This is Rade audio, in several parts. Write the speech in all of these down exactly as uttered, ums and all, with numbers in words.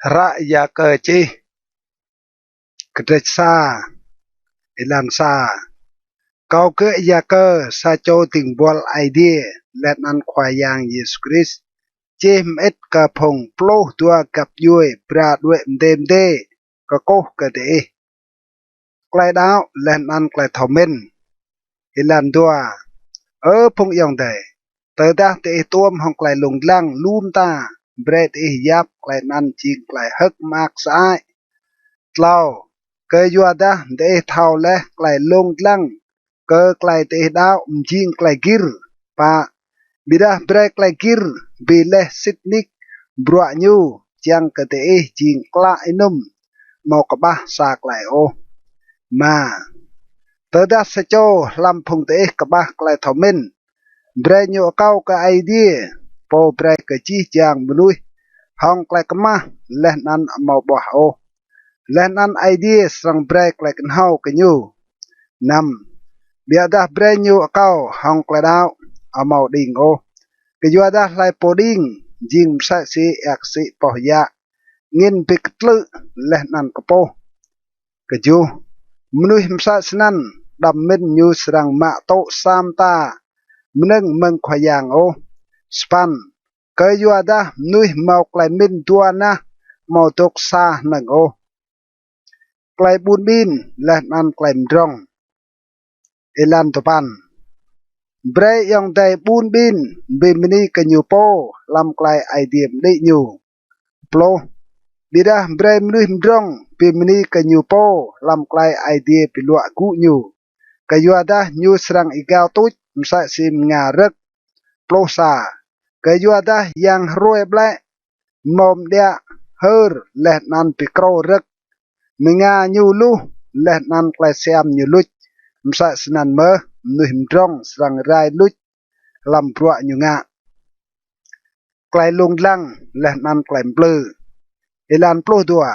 Hră Yakơ čih. Kdrêč sa, êlan sa. Kâo gơ̆ Yakơ, sa čô dĭng buăl Aê Diê leh anăn Khua Yang Yêsu Krist, čih mơĭt kơ phung pluh dua găp djuê bra đuĕ mdê mdê kkuh kơ diih. Klei đăo leh anăn klei thâo mĭn. Êlan dua. Ơ phung ayŏng adei, tơdah diih tuôm hŏng klei lông dlăng lu mta, brei diih yap klei anăn jing klei hơ̆k mơak sơăi. Tlâo. Kyuadah diih thâo leh klei lông dlăng kơ klei diih đăo mjing klei gĭr. Pă. Ƀiădah brei klei gĭr bi leh sĭt nik bruă ñu, čiăng kơ diih jing klă ênŭm, amâo kƀah sa klei ôh. Êma. Tơdah sa čô hlăm phung diih kƀah klei thâo mĭn, brei ñu akâo kơ Aê Diê, pô brei kơ jih jang mnuih hŏng klei kmah leh anăn amâo ƀuah ôh, leh anăn Aê Diê srăng brei klei knhâo kơ ñu. Năm. Ƀiădah brei ñu akâo hŏng klei đăo, amâo đing ôh. Kyuadah hlei pô đing jing msĕ si êa ksĭ poh yă, angĭn bi ktlư̆ leh anăn kpuh. Kjuh. Mnuih msĕ snăn, đăm mĭn ñu srăng mă tŭ sa mta mnơ̆ng mơ̆ng Khua Yang ôh. Sa păn. Kyuadah mnuih mâo klei mĭn dua nah, amâo dôk sa hnơ̆ng ôh. Klei ƀun ƀin leh anăn klei mdrŏng. Êlan dua păn. Brei ayŏng adei ƀun ƀin bi mni kơ ñu pô hlăm klei Aê Diê mđĭ ñu. Pluh. Ƀiădah brei mnuih mdrŏng bi mni kơ ñu pô hlăm klei Aê Diê bi luă gŭ ñu. Kyuadah ñu srăng êgao tuč msĕ si mnga rơ̆k. Pluh sa. Kyuadah yang hruê ƀlĕ mâo mđiă hơr leh anăn bi krô rơ̆k. Mnga ñu luh leh anăn klei siam ñu luč. Msĕ snăn mơh mnuih mdrŏng srăng rai luč hlăm bruă ñu ngă. Klei lông dlăng leh anăn klei mplư. Êlan pluh dua.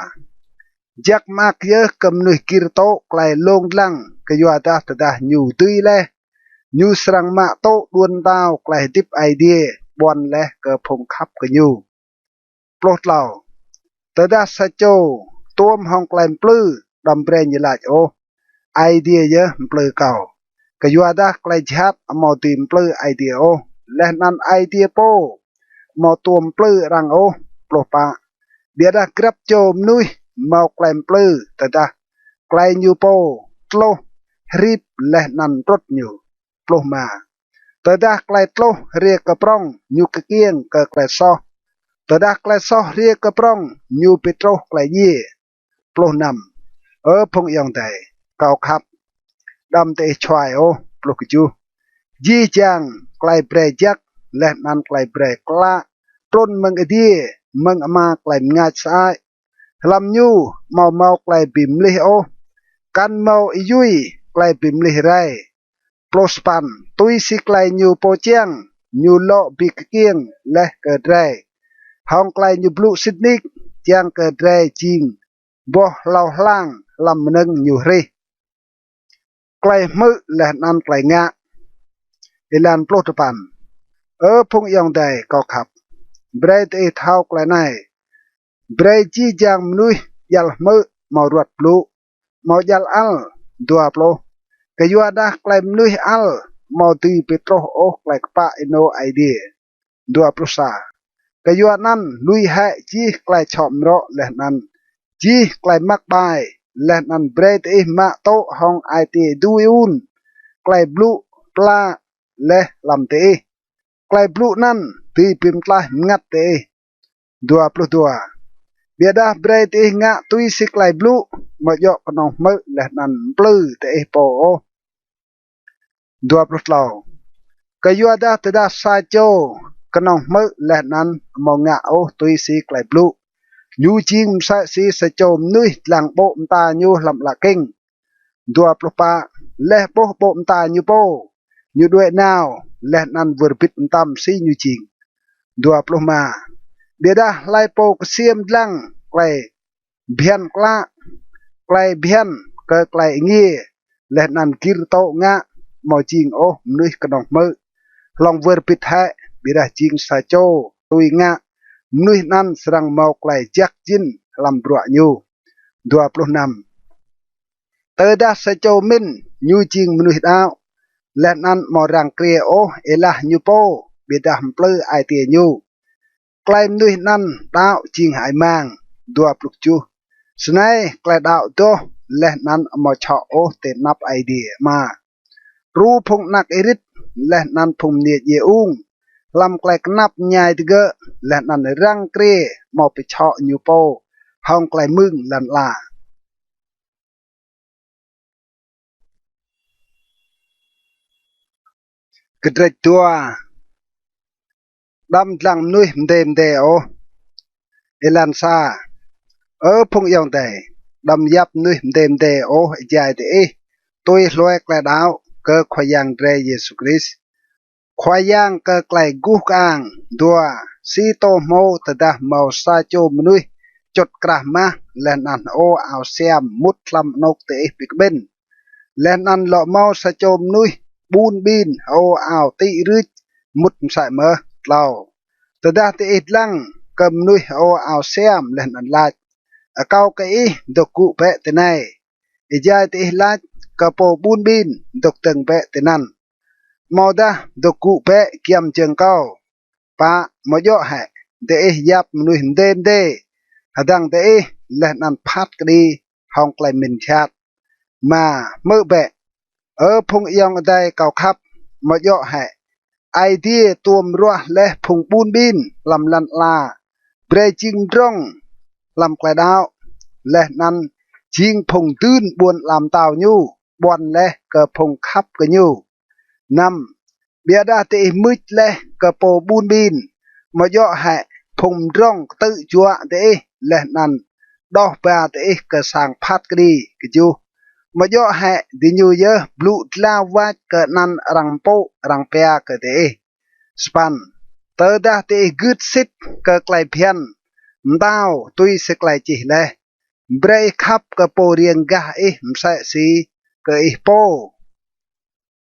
Jăk mơak yơh kơ mnuih gĭr tŭ klei lông dlăng, kyuadah tơdah ñu dưi leh, ñu srăng mă tŭ đuôn mtao klei hdĭp Aê Diê ƀuăn leh kơ phung khăp kơ ñu. Pluh tlâo. Tơdah sa čô tuôm hŏng klei mplư, đăm brei ñu lač ôh: Aê Diê yơh mplư kâo. Kyuadah klei jhat amâo dưi mplư Aê Diê ôh, leh anăn Aê Diê pô amâo tuôm mplư arăng ôh. Pluh pă. Ƀiădah grăp čô mnuih mâo klei mplư tơdah klei ñu pô tluh hrip leh anăn mtrŭt ñu. Pluh êma. Tơdah klei tluh hriê kơ prŏng, ñu kkiêng kơ klei soh. Tơdah klei soh hriê kơ prŏng, ñu bi truh klei djiê. Pluh năm. Ơ phung ayŏng adei kâo khăp, đăm diih čhuai ôh. Pluh kjuh. Jih jang klei brei jăk leh anăn klei brei klă trŭn mơ̆ng adiê, mơ̆ng Ama klei mngač sơăi. Hlăm ñu amâo mâo klei bi mlih ôh, kăn mâo êyui klei bi mlih rei. Pluh sa păn. Tui si klei ñu pô čiăng, ñu lŏ bi kkiêng leh kơ drei hŏng klei ñu blŭ sĭt nik, čiăng kơ drei jing boh hlâo hlang hlăm mnơ̆ng ñu hrih. Klei hmư̆ leh anăn klei ngă. Êlan pluh dua păn. Ơ phung ayŏng adei kâo khăp, brei diih thâo klei anei: Brei jih jang mnuih djăl hmư̆, amâo ruăt blŭ, amâo djăl ăl. Dua pluh. Kyuadah klei mnuih ăl amâo dưi bi truh ôh klei kpă ênô Aê Diê. Dua pluh sa. Kyuanăn lui hĕ jih klei čhŏ mrŏ leh anăn jih klei măk ƀai, leh anăn brei diih mă tŭ hŏng ai tiê êdu êun klei blŭ pla leh hlăm diih. Klei blŭ anăn dưi bi mtlaih mngăt diih. Dua pluh dua. Ƀiădah brei diih ngă tui si klei blŭ, amâo djŏ knŏng hmư̆ leh anăn mplư diih pô ôh. Dua pluh tlâo. Kyuadah tơdah sa čô knŏng hmư̆ leh anăn amâo ngă ôh tui si klei blŭ, ñu jing msĕ si sa čô mnuih dlăng ƀô̆ mta ñu hlăm ală kĭng. Dua pluh pă. Leh ƀuh ƀô̆ mta ñu pô, ñu đuĕ nao leh anăn wơr bĭt mtam si ñu jing. Dua pluh êma. Ƀiădah hlei pô ksiêm dlăng klei bhiăn klă, klei bhiăn kơ klei êngiê, leh anăn gĭr tŭ ngă, amâo jing ôh mnuih knŏng hmư̆ hlŏng wơr bĭt hĕ, ƀiădah jing sa čô tui ngă mnuih anăn srăng mâo klei jăk jĭn hlăm bruă ñu. Dua pluh năm. Tơdah sa čô mĭn ñu jing mnuih đăo, leh anăn amâo răng kriê ôh êlah ñu pô, ƀiădah mplư ai tiê ñu, klei mnuih anăn đăo jing hơăi mang. Dua pluh kjuh. Snei klei đăo doh, leh anăn amâo čhŏ ôh ti anăp Aê Diê Ama. Đru phung anak êrĭt leh anăn phung mniê djiê ung hlăm klei knap mñai digơ̆, leh anăn răng kriê amâo bi čhŏ ñu pô hŏng klei mưng lăn ala. Kdrêč dua. Đăm dlăng mnuih mdê mdê ôh. Êlan sa. Ơ phung ayŏng adei, đăm yap mnuih mdê mdê ôh êjai diih tui hlue klei đăo kơ Khua Yang drei Yêsu Krist, Khua Yang kơ klei guh kơang. Dua. Si tô hmô tơdah mâo sa čô mnuih čŭt krah mah leh anăn hơô ao siam mŭt hlăm anôk diih bi kƀĭn, leh anăn lŏ mâo sa čô mnuih ƀun ƀin hơô ao tĭ rưč mŭt msĕ mơh. Tlâo. Tơdah diih dlăng kơ mnuih hơô ao siam leh anăn lač: Akâo kơ ih dôk gŭ bĕ tinei, êjai diih lač kơ pô ƀun ƀin: Dôk dơ̆ng bĕ tinăn, amâodah Dôk gŭ bĕ giăm jơ̆ng kâo. Pă. Amâo djŏ hĕ diih yap mnuih mdê mdê hdơ̆ng diih leh anăn phat kđi hŏng klei mĭn jhat? Êma. Hmư̆ bĕ, Ơ phung ayŏng adei kâo khăp, amâo djŏ hĕ Aê Diê tuôm ruah leh phung ƀun ƀin hlăm lăn ala brei jing mdrŏng hlăm klei đăo, leh anăn jing phung dưn ƀuôn ala mtao ñu ƀuăn leh kơ phung khăp kơ ñu? Năm. Ƀiădah diih mưč leh kơ pô ƀun ƀin, amâo djŏ hĕ phung mdrŏng ktư̆ juă diih leh anăn đoh ba diih kơ sang phat kđi? Kjuh. Amâo djŏ hĕ diñu yơh blŭ dlao wač kơ anăn arăng mpŭ arăng pia kơ diih? Sa păn. Tơdah diih gưt sĭt kơ klei bhiăn mtao tui si klei čih leh: Brei khăp kơ pô riêng gah ih msĕ si kơ ih pô,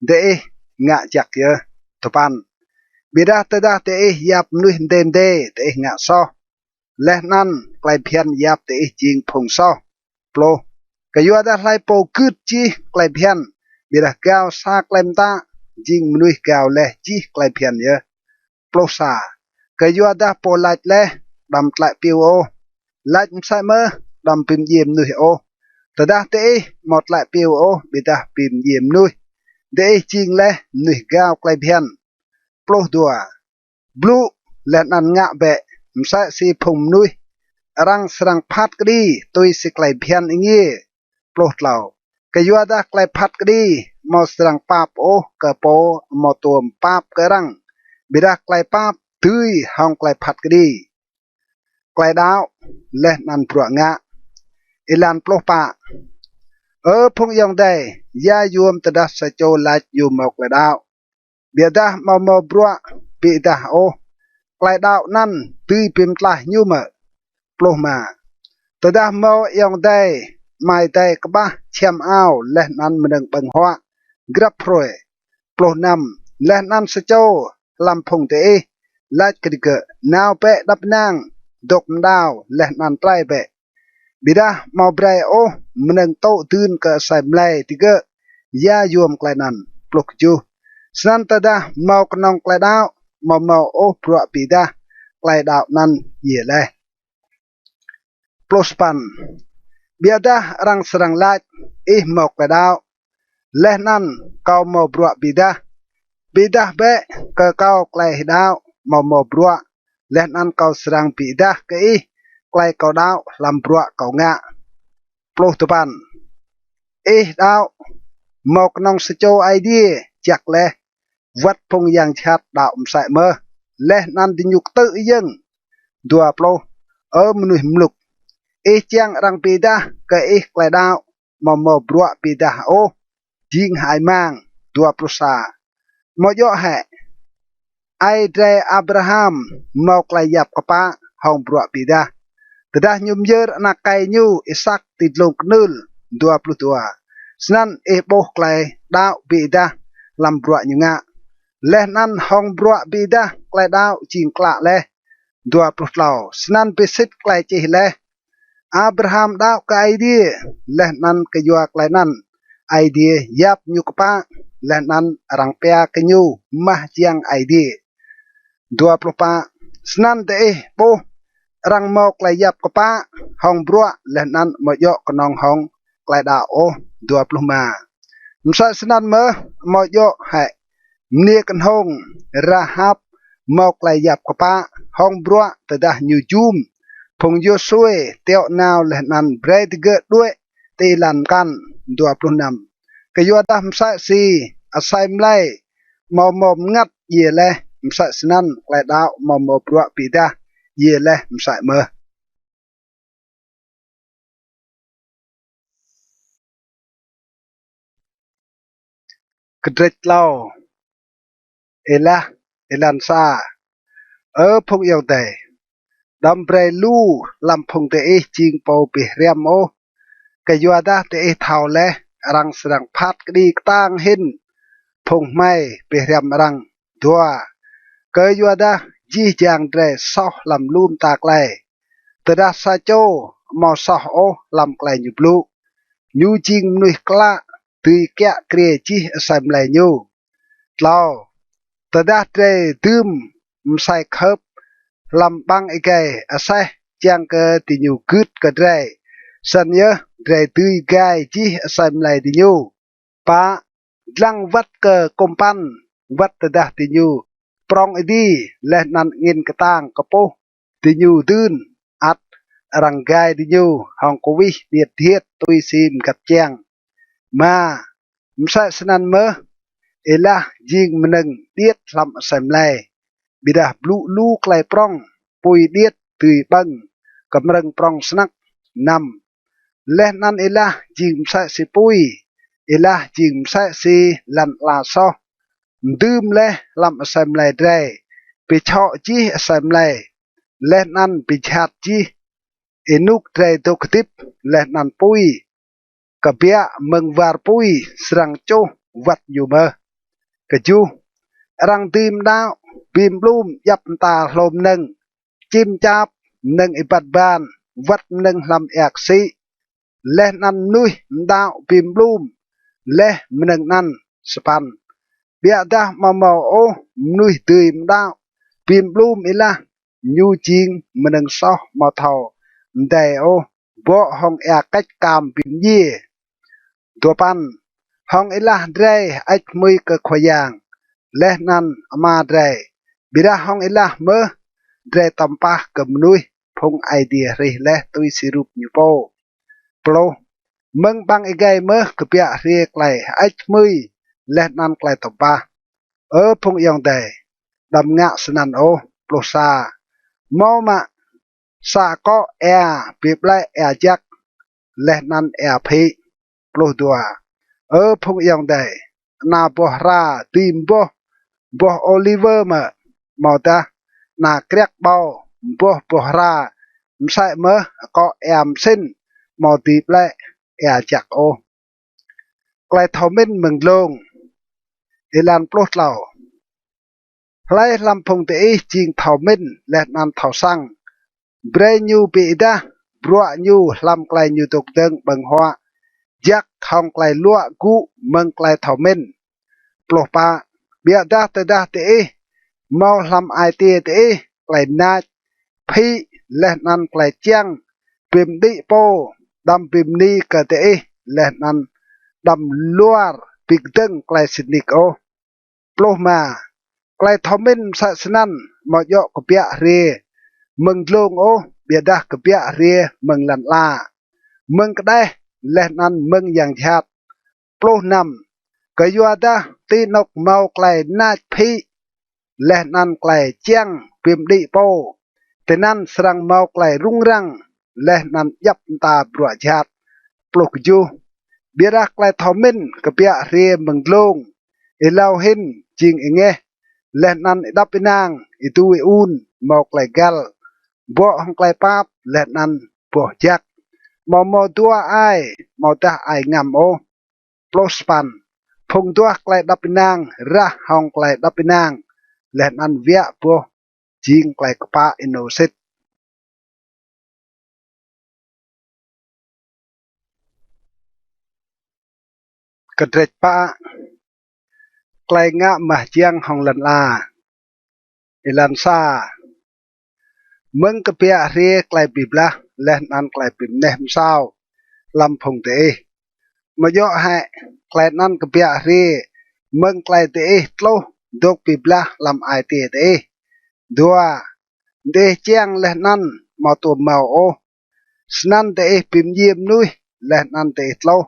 diih ngă jăk yơh. Dua păn. Ƀiădah tơdah diih yap mnuih mdê mdê, diih ngă soh, leh anăn klei bhiăn yap diih jing phung soh. Pluh. Kyuadah hlei pô gưt jih klei bhiăn, ƀiădah gao sa klei mtă, jing mnuih gao leh jih klei bhiăn yơh. Pluh sa. Kyuadah pô lač leh: Đăm tlĕ piu ôh, lač msĕ mơh: Đăm bi mdjiê mnuih ôh. Tơdah diih amâo tlĕ piu ôh, ƀiădah bi mdjiê mnuih, diih jing leh mnuih gao klei bhiăn. Pluh dua. Blŭ leh anăn ngă bĕ msĕ si phung mnuih, arăng srăng phat kđi tui si klei bhiăn êngiê. Pluh tlâo. Kyuadah klei phat kđi amâo srăng pap ôh kơ pô amâo tuôm pap kơ arăng, ƀiădah klei pap dưi hŏng klei phat kđi, klei đăo, leh anăn bruă ngă. Êlan pluh pă. Ơ phung ayŏng adei, ya yuôm tơdah sa čô lač ñu mâo klei đăo, ƀiădah amâo mâo bruă bi êdah ôh, klei đăo anăn dưi bi mtlaih ñu mơ̆? Pluh êma. Tơdah mâo ayŏng adei, amai adei kƀah čhiăm ao leh anăn mnơ̆ng ƀơ̆ng huă grăp hruê. Pluh năm. Leh anăn sa čô hlăm phung diih lač kơ digơ̆: Nao bĕ êđăp ênang, dôk mđao leh anăn trei bĕ, ƀiădah amâo brei ôh mnơ̆ng tŭ dưn kơ asei mlei digơ̆, ya yuôm klei anăn? Pluh kjuh. Snăn tơdah mâo knŏng klei đăo, amâo mâo ôh bruă bi êdah, klei đăo anăn djiê leh. Pluh sa păn. Ƀiădah arăng srăng lač: Ih mâo klei đăo, leh anăn kâo mâo bruă bi êdah. Bi êdah bĕ kơ kâo klei ih đăo amâo mâo bruă, leh anăn kâo srăng bi êdah kơ ih klei kâo đăo hlăm bruă kâo ngă. Pluh dua păn. Ih đăo mâo knŏng sa čô Aê Diê jăk leh, wăt phung yang jhat đăo msĕ mơh, leh anăn diñu ktư̆ yơ̆ng. Dua pluh. Ơ mnuih mluk, ih čiăng arăng bi êdah kơ ih klei đăo amâo mâo bruă bi êdah ôh, jing hơăi mang. Dua pluh sa. Amâo djŏ hĕ aê drei Abraham mâo klei yap kpă hŏng bruă bi êdah, tơdah ñu myơr anak êkei ñu Y-Isăk ti dlông knưl? Dua pluh dua. Snăn ih ƀuh klei đăo bi êdah hlăm bruă ñu ngă, leh anăn hŏng bruă bi êdah klei đăo jing klă leh. Dua pluh tlâo. Snăn bi sĭt klei čih leh: Abraham đăo kơ Aê Diê, leh anăn kyua klei anăn Aê Diê yap ñu kpă, leh anăn arăng pia kơ ñu mah jiăng Aê Diê. Dua pluh pă. Snăn diih ƀuh arăng mâo klei yap kpă hŏng bruă, leh anăn amâo djŏ knŏng hŏng klei đăo ôh. Dua pluh êma. Msĕ snăn mơh amâo djŏ hĕ mniê knhông Rahap mâo klei yap kpă hŏng bruă tơdah ñu jum phung Yôsuê tiŏ nao leh anăn brei digơ̆ đuĕ ti êlan mkăn? Dua pluh năm. Kyuadah msĕ si asei mlei amâo mâo mngăt djiê leh, msĕ snăn klei đăo amâo mâo bruă bi êdah djiê leh msĕ mơh. Kdrêč tlâo. Êlah. Êlan sa. Ơ phung ayŏng adei, đăm brei lu hlăm phung diih jing pô bi hriăm ôh, kyuadah diih thâo leh arăng srăng phat kđi ktang hĭn phung hmei bi hriăm arăng. Dua. Kyuadah jih jang drei soh hlăm lu mta klei. Tơdah sa čô amâo soh ôh hlăm klei ñu blŭ, ñu jing mnuih klă dưi kiă kriê jih asei mlei ñu. Tlâo. Tơdah drei dưm msei khơ̆p hlăm ƀăng êgei aseh čiăng kơ diñu gưt kơ drei, snăn yơh drei dưi gai jih asei mlei diñu. Pă. Dlăng wăt kơ kŭmpăn, wăt tơdah diñu prŏng êdi leh anăn angĭn ktang kpuh diñu dưn, ăt arăng gai diñu hŏng kwih điêt dhiêt tui si mgăt čiăng. Êma. Msĕ snăn mơh, êlah jing mnơ̆ng điêt hlăm asei mlei, ƀiădah blŭ lu klei prŏng pui điêt dưi ƀơ̆ng kmrơ̆ng prŏng snăk. Năm. Leh anăn êlah jing msĕ si pui, êlah jing msĕ si lăn ala soh, mdưm leh hlăm asei mlei drei, bi čhŏ jih asei mlei, leh anăn bi jhat jih ênuk drei dôk hdĭp. Leh anăn pui kbiă mơ̆ng war pui srăng čuh wăt ñu mơh. Kjuh. Arăng dưi mđăo bi mblum djăp mta hlô mnơ̆ng, čĭm čap, mnơ̆ng êbat ban, wăt mnơ̆ng hlăm êa ksĭ, leh anăn mnuih mđăo bi mblum leh mnơ̆ng anăn. Sa păn. Ƀiădah amâo mâo ôh mnuih dưi mđăo bi mblum êlah ñu jing mnơ̆ng soh amâo thâo mdei ôh, bŏ hŏng êa kêč kam bi mdjiê. Dua păn. Hŏng êlah drei hơêč hmưi kơ Khua Yang leh anăn Ama drei, ƀiădah hŏng êlah mơh drei tăm pah kơ mnuih phung Aê Diê hrih leh tui si rup ñu pô. Pluh. Mơ̆ng ƀăng êgei mơh kbiă hriê klei hơêč hmưi leh anăn klei tăm pah. Ơ phung ayŏng adei, đăm ngă snăn ôh. Pluh sa. Mâo mă sa akŏ êa bi ƀlĕ êa jăk leh anăn êa phĭ. Pluh dua. Ơ phung ayŏng adei, ana boh hra dưi mboh boh ôliwơ mơ̆? Amâodah ana kriăk ƀâo mboh boh hra? Msĕ mơh akŏ êa msĭn amâo dưi ƀlĕ êa jăk ôh. Klei thâo mĭn mơ̆ng dlông. Êlan pluh tlâo. Hlei hlăm phung diih jing thâo mĭn leh anăn thâo săng, brei ñu bi êdah bruă ñu hlăm klei ñu dôk dơ̆ng ƀơ̆ng huă jăk hŏng klei luă gŭ mơ̆ng klei thâo mĭn. Pluh pă. Ƀiădah tơdah diih mâo hlăm ai tiê diih klei nač phĭ leh anăn klei čiăng bi mđĭ pô, đăm bi mni kơ diih leh anăn đăm luar bi kdơ̆ng klei sĭt nik ôh. Pluh êma. Klei thâo mĭn msĕ snăn amâo djŏ kbiă hriê mơ̆ng dlông ôh, ƀiădah kbiă hriê mơ̆ng lăn ala, mơ̆ng kđeh leh anăn mơ̆ng yang jhat. Pluh năm. Kyuadah ti anôk mâo klei nač phĭ leh anăn klei čiăng bi mđĭ pô, tinăn srăng mâo klei rŭng răng leh anăn djăp mta bruă jhat. Pluh kjuh. Ƀiădah klei thâo mĭn kbiă hriê mơ̆ng dlông, êlâo hĭn jing êngeh, leh anăn êđăp ênang, êdu êun, mâo klei găl, bŏ hŏng klei pap leh anăn boh jăk, amâo mâo dua ai, amâodah ai ngăm ôh. Pluh sa păn. Phung duah klei êđăp ênang rah hŏng klei êđăp ênang, leh anăn wiă boh jing klei kpă ênô sĭt. Kdrêč pă, klei ngă mah jiăng hŏng lăn ala. Êlan sa. Mơ̆ng kbiă hriê klei bi blah leh anăn klei bi mneh msao hlăm phung diih. Amâo djŏ hĕ klei anăn kbiă hriê mơ̆ng klei diih tluh dôk bi blah hlăm ai tiê diih? Dua. Diih čiăng leh anăn amâo tuôm mâo ôh, snăn diih bi mdjiê mnuih leh anăn diih tluh.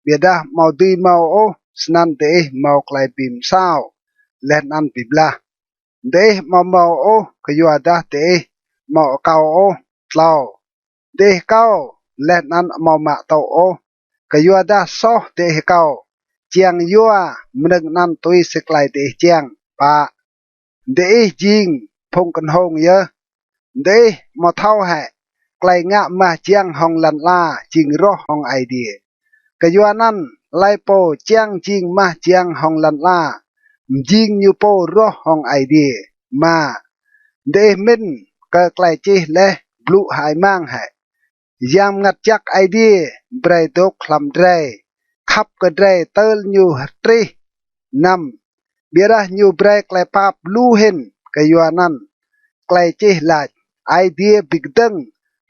Ƀiădah amâo dưi mâo ôh, snăn diih mâo klei bi msao leh anăn bi blah. Diih amâo mâo ôh kyuadah diih amâo akâo ôh. Tlâo. Diih akâo leh anăn amâo mă tŭ ôh kyuadah soh diih akâo, čiăng yua mnơ̆ng anăn tui si klei diih čiăng. Pă. Diih jing phung knhông yơh. Diih amâo thâo hĕ klei ngă mah jiăng hŏng lăn ala jing roh hŏng Aê Diê? Kyuanăn hlei pô čiăng jing mah jiăng hŏng lăn ala, mjing ñu pô roh hŏng Aê Diê. Êma. Diih mĭn kơ klei čih leh blŭ hơăi mang hĕ? Yang Mngăt Jăk Aê Diê brei dôk hlăm drei, khăp kơ drei tơl ñu trih. Năm. Ƀiădah ñu brei klei pap lu hĭn, kyuanăn klei čih lač: Aê Diê bi kdơ̆ng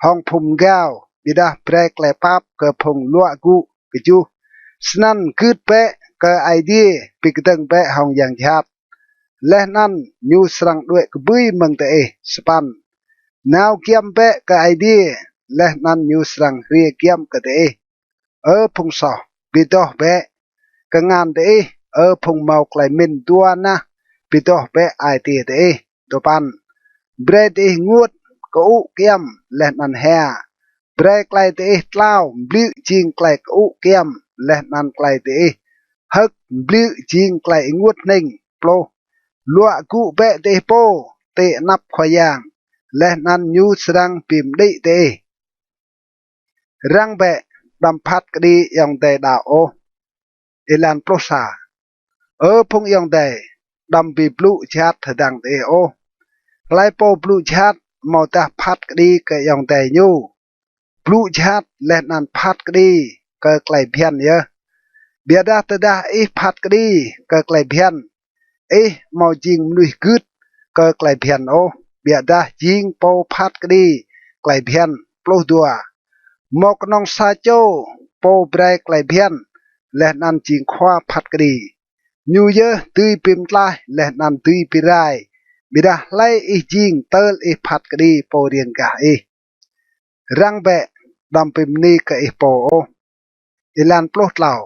hŏng phung mgao, ƀiădah brei klei pap kơ phung luă gŭ. Kjuh. Snăn gưt bĕ kơ Aê Diê, bi kdơ̆ng bĕ hŏng yang jhat, leh anăn ñu srăng đuĕ kbưi mơ̆ng diih. Sa păn. Nao giăm bĕ kơ Aê Diê, leh anăn ñu srăng hriê giăm kơ diih. Ơ phung soh, bi doh bĕ kngan diih, ơ phung mâo klei mĭn dua nah, bi doh bĕ ai tiê diih. Dua păn. Brei diih ênguôt, kơŭ kyăm leh anăn hia. Brei klei diih tlao mbliư̆ jing klei kơŭ kyăm, leh anăn klei diih hơ̆k mbliư̆ jing klei ênguôt hnĭng. Pluh. Luă gŭ bĕ diih pô ti anăp Khua Yang, leh anăn ñu srăng bi mđĭ diih. Răng bĕ, đăm phat kđi ayŏng adei đăo ôh. Êlan pluh sa. Ơ phung ayŏng adei, đăm bi blŭ jhat hdơ̆ng diih ôh. Hlei pô blŭ jhat amâodah phat kđi kơ ayŏng adei ñu, blŭ jhat leh anăn phat kđi kơ klei bhiăn yơh. Ƀiădah tơdah ih phat kđi kơ klei bhiăn, ih amâo jing mnuih gưt kơ klei bhiăn ôh, ƀiădah jing pô phat kđi klei bhiăn. Pluh dua. Mâo knŏng sa čô pô brei klei bhiăn leh anăn jing khua phat kđi. Ñu yơh dưi bi mtlaih leh anăn dưi bi rai. Ƀiădah hlei ih jing tơl ih phat kđi pô riêng gah ih? Răng bĕ, đăm bi mni kơ ih pô ôh. Êlan pluh tlâo.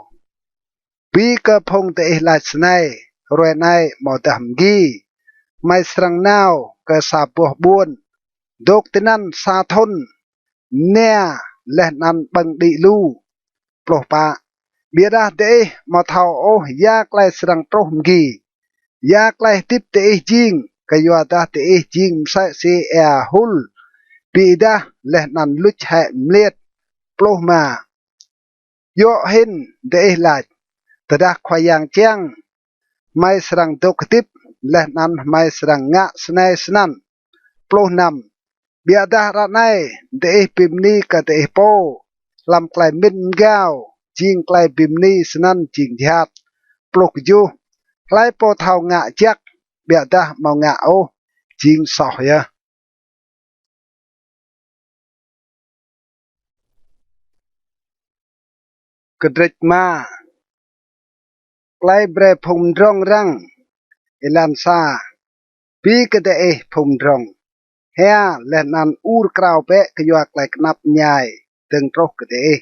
Bi kơ phung diih lač snei: Hruê anei amâodah mgi, hmei srăng nao kơ sa boh ƀuôn, dôk tinăn sa thŭn, mnia leh anăn ƀơ̆ng đĭ lu. Pluh pă. Ƀiădah diih amâo thâo ôh ya klei srăng truh mgi, ya klei hdĭp diih jing, kyuadah diih jing msĕ si êa hul bi êdah leh anăn luč hĕ mliêt. Pluh êma. Djŏ hĭn diih lač: Tơdah Khua Yang čiăng, hmei srăng dôk hdĭp, leh anăn hmei srăng ngă snei snăn. Pluh năm. Ƀiădah ară anei diih bi mni kơ diih pô, hlăm klei mĭn mgao jing klei bi mni snăn jing jhat. Pluh kjuh. Hlei pô thâo ngă jăk ƀiădah amâo ngă ôh, jing soh yơh. Kdrêč êma. Klei brei phung mdrŏng răng. Êlan sa. Bi kơ diih phung mdrŏng, hia leh anăn ur krao bĕ kyua klei knap mñai dơ̆ng truh kơ diih.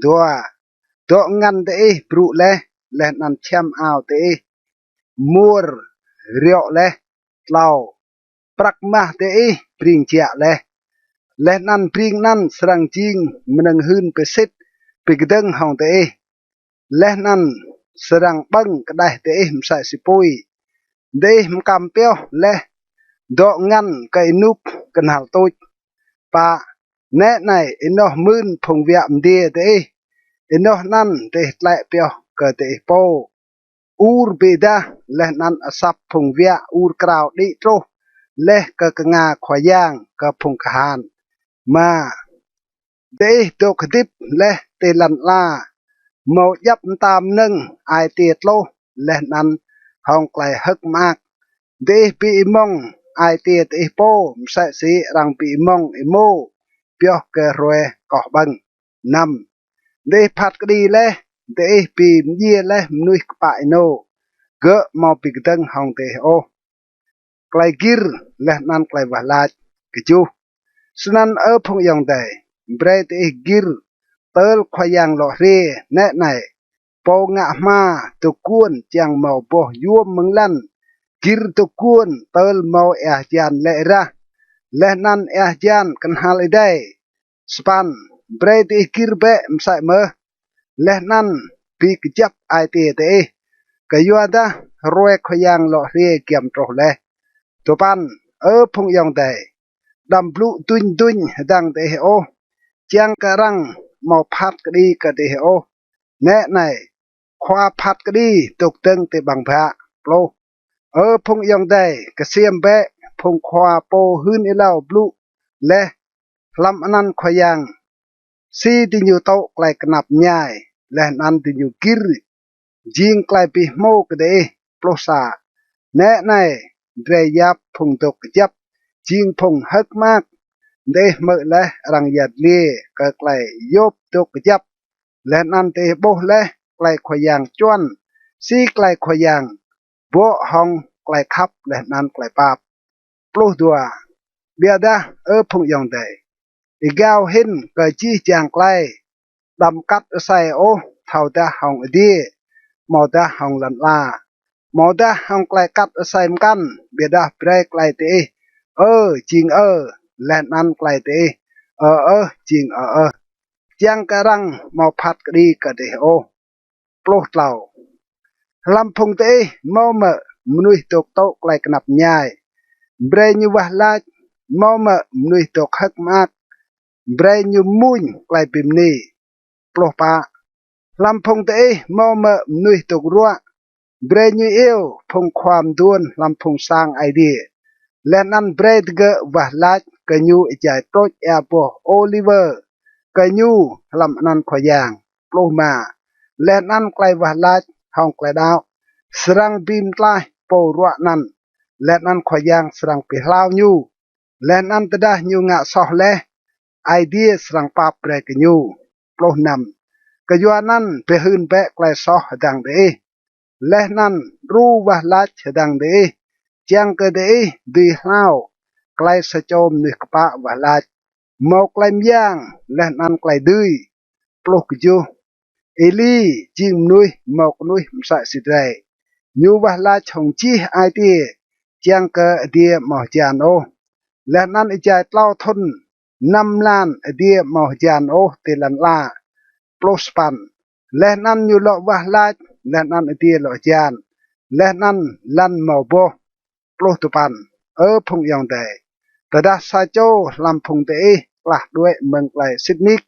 Dua. Dŏ ngăn diih brŭ leh, leh anăn čhiăm ao diih muôr riŏ leh. Tlâo. Prăk mah diih bring jă leh, leh anăn bring anăn srăng jing mnơ̆ng hưn bi sĭt bi kdơ̆ng hŏng diih, leh anăn srăng ƀơ̆ng kđeh diih msĕ si pui. Diih mkăm pioh leh, dŏ ngăn kơ ênuk knhal tuč. Pă. Nĕ anei, ênoh mưn phung wiă mdiê diih, ênoh anăn diih tlĕ pioh kơ diih pô. Ur bi êdah leh anăn asăp phung wiă ur krao đĭ truh leh kơ knga Khua Yang kơ phung kahan. Êma, diih dôk hdĭp leh ti lăn ala mâo djăp mta mnơ̆ng ai tiê tluh leh anăn hŏng klei hơ̆k mơak. Diih bi êmŏng ai tiê diih pô msĕ si arăng bi êmŏng êmô pioh kơ hruê koh ƀơ̆ng. Năm, diih phat kđi leh, diih bi mdjiê leh mnuih kpă ênô, gơ̆ amâo bi kdơ̆ng hŏng diih ôh. Klei gĭr leh anăn klei wah lač. Kjuh, snăn, Ơ phung ayŏng adei, brei diih gĭr tơl Khua Yang lŏ hriê. Nĕ anei, pô ngă hma dôk guôn čiăng mâo boh yuôm mơ̆ng lăn, gĭr dôk guôn tơl mâo êa hjan lĕ êrah, leh anăn êa hjan knhal êdei. Sa păn, brei diih gĭr bĕ msĕ mơh, leh anăn bi kjăp ai tiê diih, kyuadah hruê Khua Yang lŏ hriê giăm truh leh. Dua păn, Ơ phung ayŏng adei, đăm blŭ duñ duñ hdơ̆ng diih ôh, čiăng kơ arăng amâo phat kđi kơ diih ôh. Nĕ anei, khua phat kđi dôk dơ̆ng ti ƀăng bhă. Pluh, Ơ phung ayŏng adei, ksiêm bĕ phung khua pô hưn êlâo blŭ leh hlăm anăn Khua Yang, si diñu tŭ klei knap mñai, leh anăn diñu gĭr jing klei bi hmô kơ diih. Pluh sa, Nĕ anei, drei yap phung dôk kjăp jing phung hơ̆k mơak. Diih hmư̆ leh arăng yăl dliê kơ klei Y-Yôp dôk kjăp, leh anăn diih ƀuh leh klei Khua Yang čuăn si klei Khua Yang bŏ hŏng klei khăp leh anăn klei pap. Pluh dua, Ƀiădah, Ơ phung ayŏng adei, êgao hĭn kơ jih jang klei, đăm kat asei ôh thâodah hŏng adiê, amâodah hŏng lăn ala, amâodah hŏng klei kat asei mkăn, ƀiădah brei klei diih ơ jing ơ, leh anăn klei diih ơ ơh jing ơ ơh, čiăng kơ arăng amâo phat kđi kơ diih ôh. Pluh tlâo, Hlăm phung diih mâo mơ̆ mnuih dôk tŭ klei knap mñai? Brei ñu wah lač. Mâo mơ̆ mnuih dôk hơ̆k mơak? Brei ñu mmuñ klei bi mni. Pluh pă, Hlăm phung diih mâo mơ̆ mnuih dôk ruă? Brei ñu iêu phung khua mduôn hlăm phung sang Aê Diê, leh anăn brei digơ̆ wah lač kơ ñu êjai trôč êa boh ôliwơ kơ ñu hlăm anăn Khua Yang. Pluh êma, Leh anăn klei wah lač hŏng klei đăo srăng bi mtlaih pô ruă anăn, leh anăn Khua Yang srăng bi hlao ñu. Leh anăn tơdah ñu ngă soh leh, Aê Diê srăng pap brei kơ ñu. Pluh năm, Kyuanăn bi hưn bĕ klei soh hdơ̆ng diih, leh anăn đru wah lač hdơ̆ng diih, čiăng kơ diih dưi hlao klei sa čô mnuih kpă wah lač, mâo klei myang leh anăn klei dưi. Pluh kjuh, Êli jing mnuih mâo knuih msĕ si drei. Ñu wah lač hŏng jih ai tiê, čiăng kơ adiê amâo hjan ôh. Leh anăn êjai tlâo thŭn năm mlan adiê amâo hjan ôh ti lăn ala. Pluh sa păn, Leh anăn ñu lŏ wah lač, leh anăn adiê lŏ hjan, leh anăn lăn mâo boh. Pluh dua păn, Ơ phung ayŏng adei, tơdah sa čô hlăm phung diih klah đuĕ mơ̆ng klei sĭt nik,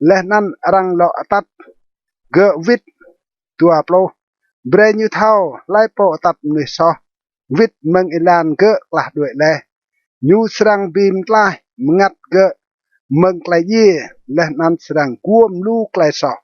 leh anăn arăng lŏ atăt gơ̆ wĭt. Dua pluh, Brei ñu thâo hlei pô atăt mnuih soh wĭt mơ̆ng êlan gơ̆ klah đuĕ leh, ñu srăng bi mtlaih mngăt gơ̆ mơ̆ng klei djiê, leh anăn srăng guôm lu klei soh.